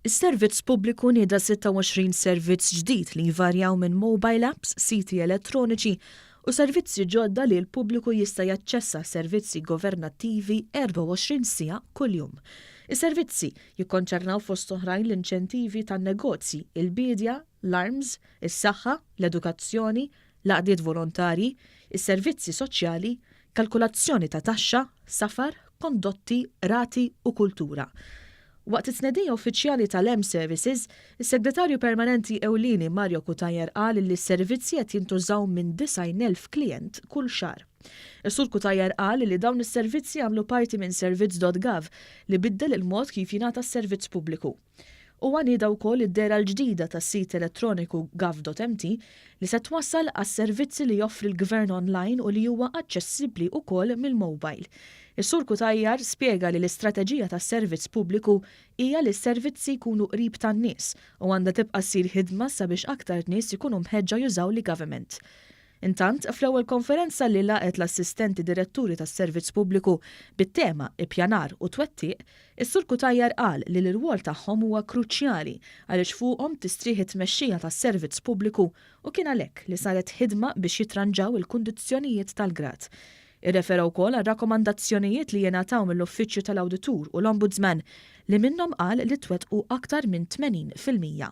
Is-Servizz Pubbliku nieda 26 servizz ġdid li jvarjaw minn mobile apps, siti elettroniċi u servizzi ġodda li l-pubbliku jista' jaċċessa servizzi governattivi 24 siegħa kuljum. Is-servizzi jikkonċernaw fost oħrajn l-inċentivi tan-negozji, il-biedja, l-ARMS, is-saħħa, l-edukazzjoni, l-għaqdiet volontarji, is-servizzi soċjali, kalkulazzjoni ta' taxxa, safar, kondotti, rati u kultura. Waqt it-tnedija uffiċjali tal-M-Services, is-Segretarju Permanenti Ewlieni Mario Cutajar qal li s-servizzi qed jintużaw minn 90,000 klient kull xahar. Is-Sur Cutajar qal li dawn is-servizzi għamlu parti minn servizz.gov li biddel il-mod kif jingħata s-servizz pubbliku. Huwa nieda wkoll id-dehra l-ġdida tas-sit elettroniku gov.mt li se twassal għas-servizzi li joffri l-Gvern online u li huwa aċċessibbli wkoll mill-mobile. Is-Sur Cutajar spjega li l-istrateġija tas-servizz pubbliku hija li s-servizzi jkunu qrib tan-nies u għandha tibqa' ssir ħidma sabiex aktar nies ikunu mħeġġa jużaw l-e-government. Intant, fl-ewwel konferenza li laqgħet l-assistenti diretturi tas-servizz pubbliku bit-tema ippjanar u twettiq, is-Sur Cutajar qal li l-irwol tagħhom huwa kruċjali għaliex fuqhom tistrieħ it-tmexxija tas-servizz pubbliku u kien għalhekk li saret ħidma biex jitranġaw il-kundizzjonijiet tal-grad. Irrefera wkoll għal rakkomandazzjonijiet li jingħataw mill-Uffiċċju tal-Awditur u l-Ombudsman li minnhom qal li twettqu aktar minn 80%.